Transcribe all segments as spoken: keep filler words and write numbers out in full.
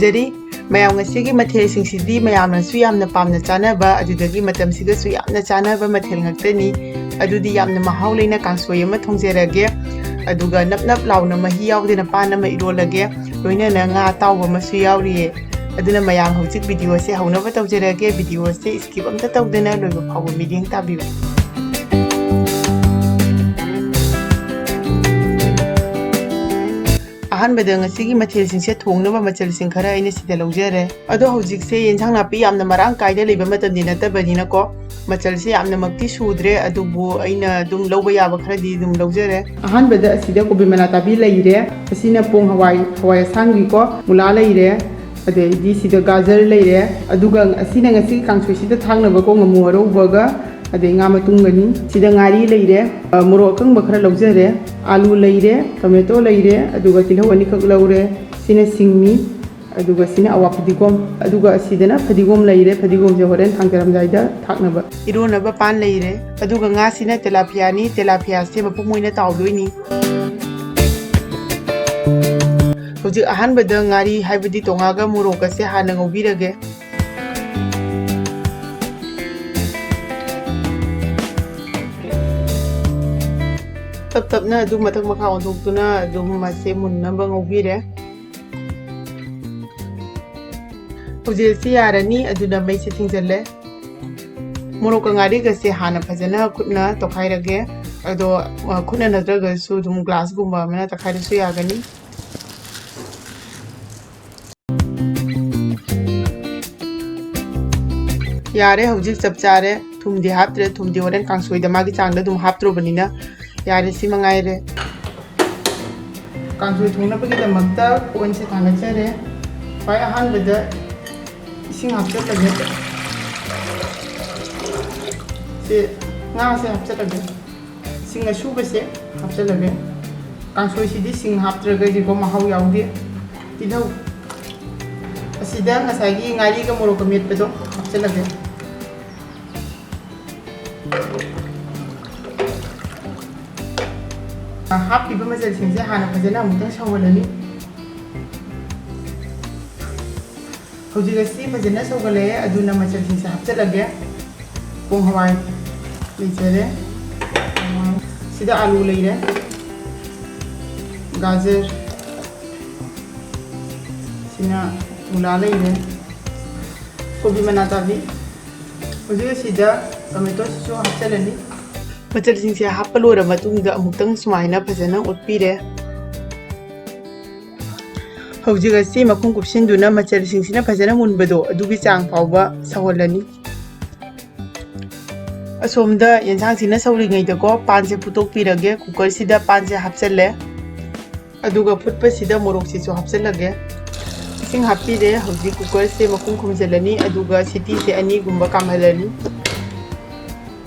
ꯖꯔꯤ꯫ ꯃꯌꯥꯝ, ꯉꯁꯤꯒꯤ ꯃꯊꯦꯜꯁꯤꯡꯁꯤꯗꯤ ꯃꯌꯥꯝꯅꯁꯨ ꯌꯥꯝꯅ ꯄꯥꯝꯅ ꯆꯥꯅꯕ, ꯑꯗꯨꯗꯒꯤ ꯃꯇꯝꯁꯤꯒꯁꯨ ꯌꯥꯝꯅ ꯆꯥꯅꯕ ꯃꯊꯦꯜ ꯉꯥꯛꯇꯅꯤ꯫ ꯑꯗꯨꯗꯤ ꯌꯥꯝꯅ ꯃꯍꯥꯎ ꯂꯩꯅ ꯀꯥꯡꯁꯣꯏ ꯑꯃ ꯊꯣꯡꯖꯔꯒꯦ, ꯑꯗꯨꯒ ꯅꯞ ꯅꯞ ꯂꯥꯎꯅ ꯃꯍꯤ ꯌꯥꯎꯗꯅ ꯄꯥꯟ ꯑꯃ ꯏꯔꯣꯜꯂꯒꯦ, ꯂꯣꯏꯅꯅ ꯉꯥ ꯑꯇꯥꯎꯕ ꯑꯃꯁꯨ ꯌꯥꯎꯔꯤꯌꯦ꯫ ꯑꯗꯨꯅ ꯃꯌꯥꯝ, ꯍꯧꯖꯤꯛ ꯚꯤꯗꯤꯑꯣꯁꯦ ꯍꯧꯅꯕ ꯇꯧꯖꯔꯒꯦ꯫ ꯚꯤꯗꯤꯑꯣꯁꯦ skip ꯑꯝꯇ ꯇꯧꯗꯅ ꯂꯣꯏꯕ ꯐꯥꯎꯕ ꯃꯤꯠꯌꯦꯡ ꯇꯥꯕꯤꯌꯨ꯫ ꯑꯍꯥꯟꯕꯗ ꯉꯁꯤꯒꯤ ꯃꯊꯦꯜꯁꯤꯡꯁꯦ ꯊꯣꯡꯅꯕ ꯃꯆꯜꯁꯤꯡ ꯈꯔ ꯑꯩꯅ ꯁꯤꯗ ꯂꯧꯖꯔꯦ꯫ ꯑꯗꯣ ꯍꯧꯖꯤꯛꯁꯦ ꯌꯦꯟꯁꯥꯡ ꯅꯥꯄꯤ ꯌꯥꯝꯅ ꯃꯔꯥꯡ ꯀꯥꯏꯅ ꯂꯩꯕ ꯃꯇꯝꯗꯤ ꯅꯠꯇꯕꯅꯤꯅꯀꯣ, ꯃꯆꯜꯁꯦ ꯌꯥꯝꯅꯃꯛꯇꯤ ꯁꯨꯗ꯭ꯔꯦ, ꯑꯗꯨꯕꯨ ꯑꯩꯅ ꯑꯗꯨꯝ ꯂꯧꯕ ꯌꯥꯕ ꯈꯔꯗꯤ ꯑꯗꯨꯝ ꯂꯧꯖꯔꯦ꯫ ꯑꯍꯥꯟꯕꯗ ꯑꯁꯤꯗ ꯀꯣꯕꯤ ꯃꯅꯥ ꯇꯥꯕꯤ ꯂꯩꯔꯦ, ꯑꯁꯤꯅ ꯄꯣꯡ ꯍꯋꯥꯏ, ꯍꯋꯥꯏ ꯑꯁꯥꯡꯕꯤꯀꯣ, ꯃꯨꯂꯥ ꯂꯩꯔꯦ, ꯑꯗꯩꯗꯤ ꯁꯤꯗ ꯒꯥꯖꯔ ꯂꯩꯔꯦ, ꯑꯗꯨꯒ ꯑꯁꯤꯅ ꯉꯁꯤꯒꯤ ꯀꯥꯡꯁꯣꯏꯁꯤꯗ ꯊꯥꯛꯅꯕꯀꯣ ꯉꯥꯃꯨ ꯑꯔꯧꯕꯒ, ꯑꯗꯩ ꯉꯥ ꯃꯇꯨꯝꯒꯅꯤ꯫ ꯁꯤꯗ ꯉꯥꯔꯤ ꯂꯩꯔꯦ, ꯑ, ꯃꯣꯔꯣꯛ ꯑꯀꯪꯕ ꯈꯔ ꯂꯧꯖꯔꯦ, ꯑꯥꯂꯨ ꯂꯩꯔꯦ, ꯇꯣꯃꯦꯇꯣ ꯂꯩꯔꯦ, ꯑꯗꯨꯒ ꯇꯤꯜꯍꯧ ꯑꯅꯤꯈꯛ ꯂꯧꯔꯦ꯫ ꯁꯤꯅ ꯁꯤꯡꯅꯤ, ꯑꯗꯨꯒ ꯁꯤꯅ ꯑꯋꯥ ꯐꯗꯤꯒꯣꯝ, ꯑꯗꯨꯒ ꯑꯁꯤꯗꯅ ꯐꯗꯤꯒꯣꯝ ꯂꯩꯔꯦ, ꯐꯗꯤꯒꯣꯝꯁꯦ ꯍꯣꯔꯦꯟ ꯊꯥꯡꯖꯔꯝꯗꯥꯏꯗ ꯊꯥꯛꯅꯕ꯫ ꯏꯔꯣꯟꯅꯕ ꯄꯥꯟ ꯂꯩꯔꯦ, ꯑꯗꯨꯒ ꯉꯥꯁꯤꯅ ꯇꯦꯂꯥꯄꯤꯌꯥꯅꯤ, ꯇꯦꯂꯥꯄꯤꯌꯥꯁꯦ ꯃꯄꯨꯝ ꯑꯣꯏꯅ ꯇꯥꯎꯗꯣꯏꯅꯤ꯫ ꯍꯧꯖꯤꯛ ꯑꯍꯥꯟꯕꯗ ꯉꯥꯔꯤ, ꯍꯥꯏꯕꯗꯤ ꯇꯣꯉꯥꯒ ꯃꯣꯔꯣꯛꯀꯁꯦ ꯍꯥꯟꯅ ꯉꯧꯕꯤꯔꯒꯦ꯫ ꯇꯞ ꯇꯞꯅ ꯑꯗꯨꯝ ꯃꯊꯛ ꯃꯈꯥ ꯑꯣꯟꯊꯣꯛꯇꯨꯅ ꯑꯗꯨꯝ ꯃꯁꯦ ꯃꯨꯟꯅꯕ ꯉꯧꯕꯤꯔꯦ꯫ ꯍꯧꯖꯤꯛ ꯑꯁꯤ ꯌꯥꯔꯅꯤ, ꯑꯗꯨꯅ ꯃꯩꯁꯦ ꯊꯤꯡꯖꯤꯜꯂꯦ꯫ ꯃꯣꯔꯣꯛꯀ ꯉꯥꯔꯤꯒꯁꯦ ꯍꯥꯟꯅ ꯐꯖꯅ ꯈꯨꯠꯅ ꯇꯣꯠꯈꯥꯏꯔꯒꯦ꯫ ꯑꯗꯣ, ꯑ, ꯈꯨꯠꯅ ꯅꯠꯇ꯭ꯔꯒꯁꯨ ꯑꯗꯨꯝ ꯒ꯭ꯂꯥꯁꯀꯨꯝꯕ ꯑꯃꯅ ꯇꯛꯈꯥꯏꯔꯁꯨ ꯌꯥꯒꯅꯤ꯫ ꯌꯥꯔꯦ, ꯍꯧꯖꯤꯛ ꯆꯞ ꯆꯥꯔꯦ꯫ ꯊꯨꯝꯗꯤ ꯍꯥꯞꯇ꯭ꯔꯦ, ꯊꯨꯝꯗꯤ ꯍꯣꯔꯦꯟ ꯀꯥꯡꯁꯣꯏꯗ ꯃꯥꯒꯤ ꯆꯥꯡꯗ ꯑꯗꯨꯝ ꯍꯥꯞꯇ꯭ꯔꯨꯕꯅꯤꯅ꯫ ꯌꯥꯔꯦ, ꯁꯤ ꯃꯉꯥꯏꯔꯦ꯫ ꯀꯥꯡꯁꯣꯏ ꯊꯣꯡꯅꯕꯒꯤꯗꯃꯛꯇ ꯀꯣꯟꯁꯦ ꯊꯥꯡꯒꯠꯆꯔꯦ꯫ ꯈ꯭ꯋꯥꯏ ꯑꯍꯥꯟꯕꯗ ꯏꯁꯤꯡ ꯍꯥꯞꯆꯜꯂꯒꯦ꯫ ꯁꯤ ꯉꯥꯁꯦ ꯍꯥꯞꯆꯜꯂꯒꯦ꯫ ꯁꯤꯡ ꯑꯁꯨꯕꯁꯦ ꯍꯥꯞꯆꯜꯂꯒꯦ꯫ ꯀꯥꯡꯁꯣꯏꯁꯤꯗꯤ ꯁꯤꯡ ꯍꯥꯞꯇ꯭ꯔꯒꯗꯤꯀꯣ ꯃꯍꯥꯎ ꯌꯥꯎꯗꯦ꯫ ꯇꯤꯜꯍꯧ꯫ ꯑꯁꯤꯗ ꯉꯁꯥꯏꯒꯤ ꯉꯥꯔꯤꯒ ꯃꯣꯔꯣꯛꯀ ꯃꯦꯠꯄꯗꯣ ꯍꯥꯞꯆꯜꯂꯒꯦ꯫ ꯍꯥꯞꯄꯤꯕ ꯃꯆꯜꯁꯤꯡꯁꯦ ꯍꯥꯟꯅ ꯐꯖꯅ ꯑꯃꯨꯛꯇꯪ ꯁꯧꯍꯜꯂꯅꯤ꯫ ꯍꯧꯖꯤꯛ ꯑꯁꯤ ꯐꯖꯅ ꯁꯧꯒꯠꯂꯛꯑꯦ, ꯑꯗꯨꯅ ꯃꯆꯜꯁꯤꯡꯁꯦ ꯍꯥꯞꯆꯤꯜꯂꯒꯦ꯫ ꯄꯣꯡ ꯍꯋꯥꯏ ꯂꯩꯖꯔꯦ, ꯁꯤꯗ ꯑꯥꯂꯨ ꯂꯩꯔꯦ, ꯒꯥꯖꯔ, ꯁꯤꯅ ꯃꯨꯂꯥ ꯂꯩꯔꯦ, ꯀꯣꯕꯤ ꯃꯅꯥ ꯆꯥꯕꯤ꯫ ꯍꯧꯖꯤꯛ ꯑꯁꯤꯗ ꯇꯣꯃꯦꯇꯣꯁꯤꯁꯨ ꯍꯥꯞꯆꯤꯜꯂꯅꯤ꯫ ꯃꯆꯜꯁꯤꯡꯁꯦ ꯍꯥꯞꯄ ꯂꯣꯏꯔ ꯃꯇꯨꯡꯗ ꯑꯃꯨꯛꯇꯪ ꯁꯨꯃꯥꯏꯅ ꯐꯖꯅ ꯑꯣꯠꯄꯤꯔꯦ꯫ ꯍꯧꯖꯤꯛ ꯑꯁꯤ ꯃꯈꯨꯝ ꯀꯨꯞꯁꯤꯟꯗꯨꯅ ꯃꯆꯜꯁꯤꯡꯁꯤꯅ ꯐꯖꯅ ꯃꯨꯟꯕꯗꯣ ꯑꯗꯨꯒꯤ ꯆꯥꯡ ꯐꯥꯎꯕ ꯁꯧꯍꯜꯂꯅꯤ꯫ ꯑꯁꯣꯝꯗ ꯌꯦꯟꯁꯥꯡꯁꯤꯅ ꯁꯧꯔꯤꯉꯩꯗꯀꯣ, ꯄꯥꯟꯁꯦ ꯐꯨꯠꯇꯣꯛꯄꯤꯔꯒꯦ꯫ ꯀꯨꯀꯔꯁꯤꯗ ꯄꯥꯟꯁꯦ ꯍꯥꯞꯆꯜꯂꯦ, ꯑꯗꯨꯒ ꯐꯨꯠꯄꯁꯤꯗ ꯃꯣꯔꯣꯛꯁꯤꯁꯨ ꯍꯥꯞꯆꯜꯂꯒꯦ꯫ ꯏꯁꯤꯡ ꯍꯥꯞꯄꯤꯔꯦ꯫ ꯍꯧꯖꯤꯛ ꯀꯨꯀꯔꯁꯦ ꯃꯈꯨꯝ ꯈꯨꯝꯖꯤꯜꯂꯅꯤ, ꯑꯗꯨꯒ ꯁꯤꯇꯤꯁꯦ ꯑꯅꯤꯒꯨꯝꯕ ꯀꯥꯝꯍꯜꯂꯅꯤ꯫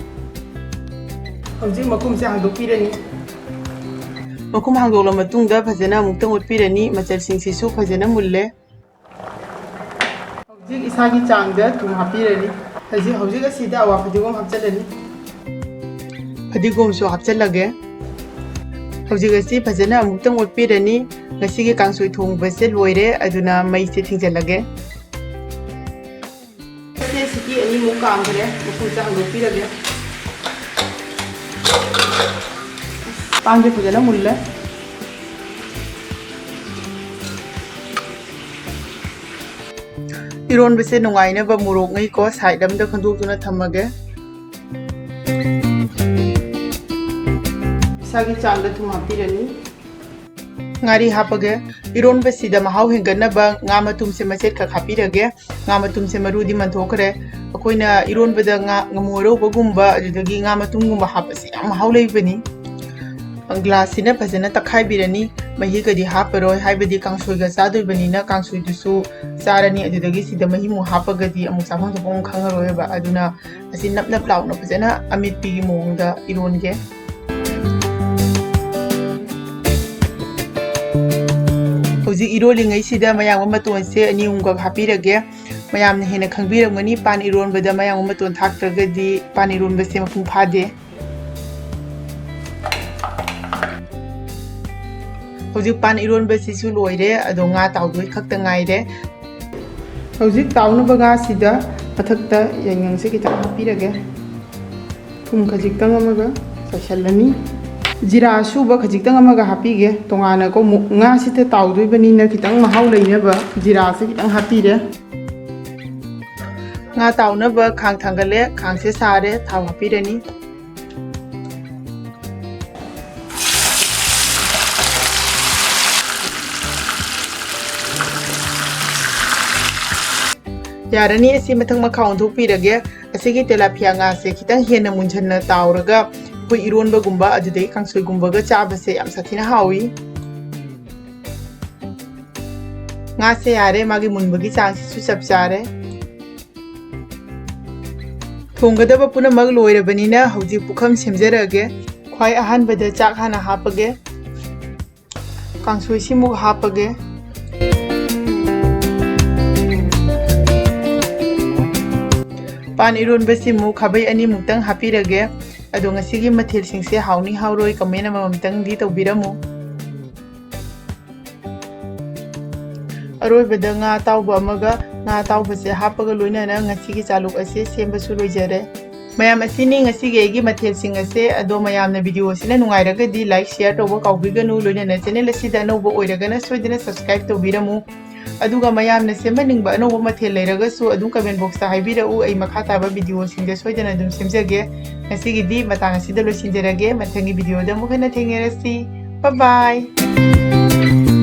ꯍꯧꯖꯤꯛ ꯃꯈꯨꯝꯁꯦ ꯍꯥꯡꯗꯣꯛꯄꯤꯔꯅꯤ꯫ ꯃꯈꯨꯝ ꯍꯥꯡꯗꯣꯛꯂ ꯃꯇꯨꯡꯗ ꯐꯖꯅ ꯑꯃꯨꯛꯇꯪ ꯑꯣꯠꯄꯤꯔꯅꯤ꯫ ꯃꯆꯜꯁꯤꯡꯁꯤꯁꯨ ꯐꯖꯅ ꯃꯨꯜꯂꯦ꯫ ꯍꯧꯖꯤꯛ ꯏꯁꯥꯒꯤ ꯆꯥꯡꯗ ꯊꯨꯝ ꯍꯥꯞꯄꯤꯔꯅꯤ꯫ ꯍꯧꯖꯤꯛ, ꯍꯧꯖꯤꯛ ꯑꯁꯤꯗ ꯑꯋꯥ ꯐꯗꯤꯒꯣꯝ ꯍꯥꯞꯆꯤꯜꯂꯅꯤ꯫ ꯐꯗꯤꯒꯣꯝꯁꯨ ꯍꯥꯞꯆꯤꯜꯂꯒꯦ꯫ ꯍꯧꯖꯤꯛ ꯑꯁꯤ ꯐꯖꯅ ꯑꯃꯨꯛꯇꯪ ꯑꯣꯠꯄꯤꯔꯅꯤ꯫ ꯉꯁꯤꯒꯤ ꯀꯥꯡꯁꯣꯏ ꯊꯣꯡꯕꯁꯦ ꯂꯣꯏꯔꯦ, ꯑꯗꯨꯅ ꯃꯩꯁꯦ ꯊꯤꯡꯖꯤꯜꯂꯒꯦ꯫ ꯁꯦ ꯁꯤꯇꯤ ꯑꯅꯤꯃꯨꯛ ꯀꯥꯝꯈ꯭ꯔꯦ, ꯃꯈꯨꯝꯁꯦ ꯍꯥꯡꯗꯣꯛꯄꯤꯔꯒꯦ꯫ ꯄꯥꯟꯁꯦ ꯐꯖꯅ ꯃꯨꯜꯂꯦ꯫ ꯏꯔꯣꯟꯕꯁꯦ ꯅꯨꯡꯉꯥꯏꯅꯕ ꯃꯣꯔꯣꯛ ꯉꯩꯀꯣ ꯁꯥꯏꯠ ꯑꯃꯗ ꯈꯟꯗꯣꯛꯇꯨꯅ ꯊꯝꯃꯒꯦ꯫ ꯏꯁꯥꯒꯤ ꯆꯥꯡꯗ ꯊꯨꯝ ꯍꯥꯞꯄꯤꯔꯅꯤ꯫ ꯉꯥꯔꯤ ꯍꯥꯞꯄꯒꯦ꯫ ꯏꯔꯣꯟꯕꯁꯤꯗ ꯃꯍꯥꯎ ꯍꯦꯟꯒꯠꯅꯕ ꯉꯥ ꯃꯇꯨꯝꯁꯦ ꯃꯆꯦꯠꯈꯛ ꯍꯥꯞꯄꯤꯔꯒꯦ꯫ ꯉꯥ ꯃꯇꯨꯝꯁꯦ ꯃꯔꯨꯗꯤ ꯃꯟꯊꯣꯛꯈ꯭ꯔꯦ꯫ ꯑꯩꯈꯣꯏꯅ ꯏꯔꯣꯟꯕꯗ ꯉꯥ, ꯉꯥꯃꯨ ꯑꯔꯧꯕꯒꯨꯝꯕ, ꯑꯗꯨꯗꯒꯤ ꯉꯥ ꯃꯇꯨꯝꯒꯨꯝꯕ ꯍꯥꯞꯄꯁꯦ ꯌꯥꯝ ꯃꯍꯥꯎ ꯂꯩꯕꯅꯤ꯫ ꯒ꯭ꯂꯥꯁꯁꯤꯅ ꯐꯖꯅ ꯇꯛꯈꯥꯏꯕꯤꯔꯅꯤ꯫ ꯃꯍꯤꯒꯗꯤ ꯍꯥꯞꯄꯔꯣꯏ, ꯍꯥꯏꯕꯗꯤ ꯀꯥꯡꯁꯣꯏꯒ ꯆꯥꯗꯣꯏꯕꯅꯤꯅ ꯀꯥꯡꯁꯣꯏꯗꯨꯁꯨ ꯆꯥꯔꯅꯤ꯫ ꯑꯗꯨꯗꯒꯤ ꯁꯤꯗ ꯃꯍꯤꯃꯨꯛ ꯍꯥꯞꯄꯒꯗꯤ ꯑꯃꯨꯛ ꯆꯥꯐꯝ ꯊꯣꯛꯐꯝ ꯈꯪꯉꯔꯣꯏꯕ꯫ ꯑꯗꯨꯅ ꯑꯁꯤ ꯅꯞ ꯅꯞ ꯂꯥꯎꯅ ꯐꯖꯅ ꯑꯃꯦꯠꯄꯤꯒꯤ ꯃꯑꯣꯡꯗ ꯏꯔꯣꯟꯒꯦ꯫ ꯍꯧꯖꯤꯛ ꯏꯔꯣꯜꯂꯤꯉꯩꯁꯤꯗ ꯃꯌꯥꯡꯕ ꯃꯇꯣꯟꯁꯦ ꯑꯅꯤ ꯑꯍꯨꯝꯈꯛ ꯍꯥꯞꯄꯤꯔꯒꯦ꯫ ꯃꯌꯥꯝꯅ ꯍꯦꯟꯅ ꯈꯪꯕꯤꯔꯝꯒꯅꯤ, ꯄꯥꯟ ꯏꯔꯣꯟꯕꯗ ꯃꯌꯥꯡꯕ ꯃꯇꯣꯟ ꯊꯥꯛꯇ꯭ꯔꯒꯗꯤ ꯄꯥꯟ ꯏꯔꯣꯟꯕꯁꯦ ꯃꯄꯨꯡ ꯐꯥꯗꯦ꯫ ꯍꯧꯖꯤꯛ ꯄꯥꯟ ꯏꯔꯣꯟꯕꯁꯤꯁꯨ ꯂꯣꯏꯔꯦ, ꯑꯗꯣ ꯉꯥ ꯇꯥꯎꯗꯣꯏ ꯈꯛꯇ ꯉꯥꯏꯔꯦ꯫ ꯍꯧꯖꯤꯛ ꯇꯥꯎꯅꯕ ꯉꯥꯁꯤꯗ ꯃꯊꯛꯇ ꯌꯥꯏꯉꯪꯁꯦ ꯈꯤꯇꯪ ꯍꯥꯞꯄꯤꯔꯒꯦ꯫ ꯊꯨꯝ ꯈꯖꯤꯛꯇꯪ ꯑꯃꯒ ꯆꯥꯏꯁꯤꯜꯂꯅꯤ꯫ ꯖꯤꯔꯥ ꯑꯁꯨꯕ ꯈꯖꯤꯛꯇꯪ ꯑꯃꯒ ꯍꯥꯞꯄꯤꯒꯦ꯫ ꯇꯣꯉꯥꯟꯅꯀꯣ, ꯃꯨ-, ꯉꯥꯁꯤꯗ ꯇꯥꯎꯗꯣꯏꯕꯅꯤꯅ ꯈꯤꯇꯪ ꯃꯍꯥꯎ ꯂꯩꯅꯕ ꯖꯤꯔꯥꯁꯦ ꯈꯤꯇꯪ ꯍꯥꯞꯄꯤꯔꯦ꯫ ꯉꯥ ꯇꯥꯎꯅꯕ ꯈꯥꯡ ꯊꯥꯡꯒꯠꯂꯦ, ꯈꯥꯡꯁꯦ ꯁꯥꯔꯦ, ꯊꯥꯎ ꯍꯥꯞꯄꯤꯔꯅꯤ꯫ ꯌꯥꯔꯅꯤ, ꯑꯁꯤ ꯃꯊꯪ ꯃꯈꯥ ꯑꯣꯟꯊꯣꯛꯄꯤꯔꯒꯦ꯫ ꯑꯁꯤꯒꯤ ꯇꯦꯂꯥꯄꯤꯌꯥ ꯉꯥꯁꯦ ꯈꯤꯇꯪ ꯍꯦꯟꯅ ꯃꯨꯟꯖꯟꯅ ꯇꯥꯎꯔꯒ ꯑꯩꯈꯣꯏ ꯏꯔꯣꯟꯕꯒꯨꯝꯕ ꯑꯗꯨꯗꯒꯤ ꯀꯥꯡꯁꯣꯏꯒꯨꯝꯕꯒ ꯆꯥꯕꯁꯦ ꯌꯥꯝ ꯁꯥꯊꯤꯅ ꯍꯥꯎꯏ꯫ ꯉꯥꯁꯦ ꯌꯥꯔꯦ, ꯃꯥꯒꯤ ꯃꯨꯟꯕꯒꯤ ꯆꯥꯡꯁꯤꯁꯨ ꯆꯞ ꯆꯥꯔꯦ꯫ ꯊꯣꯡꯒꯗꯕ ꯄꯨꯝꯅꯃꯛ ꯂꯣꯏꯔꯕꯅꯤꯅ ꯍꯧꯖꯤꯛ ꯄꯨꯈꯝ ꯁꯦꯝꯖꯔꯛꯑꯒꯦ꯫ ꯈ꯭ꯋꯥꯏ ꯑꯍꯥꯟꯕꯗ ꯆꯥꯛ ꯍꯥꯟꯅ ꯍꯥꯞꯄꯒꯦ꯫ ꯀꯥꯡꯁꯣꯏꯁꯤꯃꯨꯛ ꯍꯥꯞꯄꯒꯦ꯫ ꯄꯥꯟ ꯏꯔꯣꯟꯕꯁꯤꯃꯨꯛ ꯈꯥꯕꯩ ꯑꯅꯤꯃꯨꯛꯇꯪ ꯍꯥꯞꯄꯤꯔꯒꯦ꯫ ꯑꯗꯣ ꯉꯁꯤꯒꯤ ꯃꯊꯦꯜꯁꯤꯡꯁꯦ ꯍꯥꯎꯅꯤ ꯍꯥꯎꯔꯣꯏ comment ꯑꯃꯃꯝꯇꯪꯗꯤ ꯇꯧꯕꯤꯔꯝꯃꯨ꯫ ꯑꯔꯣꯏꯕꯗ ꯉꯥ ꯑꯇꯥꯎꯕ ꯑꯃꯒ, ꯉꯥ ꯑꯇꯥꯎꯕꯁꯦ ꯍꯥꯞꯄꯒ ꯂꯣꯏꯅꯅ ꯉꯁꯤꯒꯤ ꯆꯥꯂꯨꯛ ꯑꯁꯦ ꯁꯦꯝꯕꯁꯨ ꯂꯣꯏꯖꯔꯦ꯫ ꯃꯌꯥꯝ, ꯑꯁꯤꯅꯤ ꯉꯁꯤꯒꯤ ꯑꯩꯒꯤ ꯃꯊꯦꯜꯁꯤꯡ ꯑꯁꯦ꯫ ꯑꯗꯣ ꯃꯌꯥꯝꯅ video ꯑꯁꯤꯅ ꯅꯨꯡꯉꯥꯏꯔꯒꯗꯤ like, share ꯇꯧꯕ ꯀꯥꯎꯕꯤꯒꯅꯨ, ꯂꯣꯏꯅꯅ channel ꯑꯁꯤꯗ ꯑꯅꯧꯕ ꯑꯣꯏꯔꯒꯅ ꯁꯣꯏꯗꯅ subscribe ꯇꯧꯕꯤꯔꯝꯃꯨ꯫ ꯑꯗꯨꯒ ꯃꯌꯥꯝꯅ ꯁꯦꯝꯍꯟꯅꯤꯡꯕ ꯑꯅꯧꯕ ꯃꯊꯦꯜ ꯂꯩꯔꯒꯁꯨ ꯑꯗꯨꯝ comment box ꯇ ꯍꯥꯏꯕꯤꯔꯛꯎ, ꯑꯩ ꯃꯈꯥ ꯇꯥꯕ video ꯁꯤꯡꯗ ꯁꯣꯏꯗꯅ ꯑꯗꯨꯝ ꯁꯦꯝꯖꯒꯦ꯫ ꯉꯁꯤꯒꯤꯗꯤ ꯃꯇꯥꯡ ꯑꯁꯤꯗ ꯂꯣꯏꯁꯤꯟꯖꯔꯒꯦ, ꯃꯊꯪꯒꯤ video ꯗ ꯑꯃꯨꯛ ꯍꯟꯅ ꯊꯦꯡꯅꯔꯁꯤ꯫ Bye bye꯫